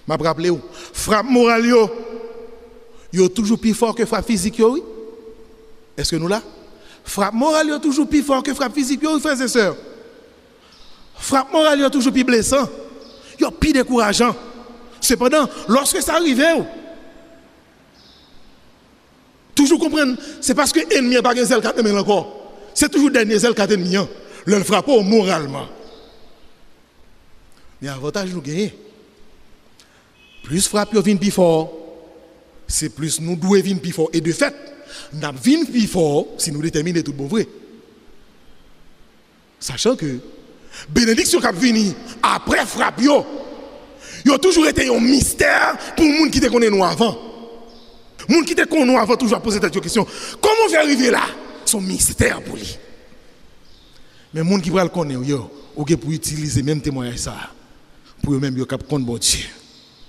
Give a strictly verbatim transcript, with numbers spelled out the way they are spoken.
M ap raple w, frap moral yo, yo toujou pi fò ke frap fizik yo, wi. Èske nou la? Frap moral yo toujou pi fò ke frap fizik yo, wi, frè e sè. Frap moral yo toujou pi blesan. Yo pi dekourajan. Sepandan, lòske sa rive w, toujou konprann, se paske ènmi an pa gen zèl kat nan men l ankò. Se toujou dènye zèl kat ènmi an, lè l frape w moralman. Men avantaj nou genyen, plis frap yo vin pi fò, se plis nou dwe vin pi fò. E de fèt, n ap vin pi fò si nou detèmine tout bon vre. Sachan ke benediksyon k ap vini apre frap yo, yo toujou rete yon mistè pou moun ki te konnen nou avan. Moun ki te konn nou avan toujou ap poze tèt yo kesyon, kòman w fè rive la? Se yon mistè pou li. Men moun ki pral konnen w yo, ou gen pou itilize menm temwayaj sa a pou yo menm yo k ap konn Bondye.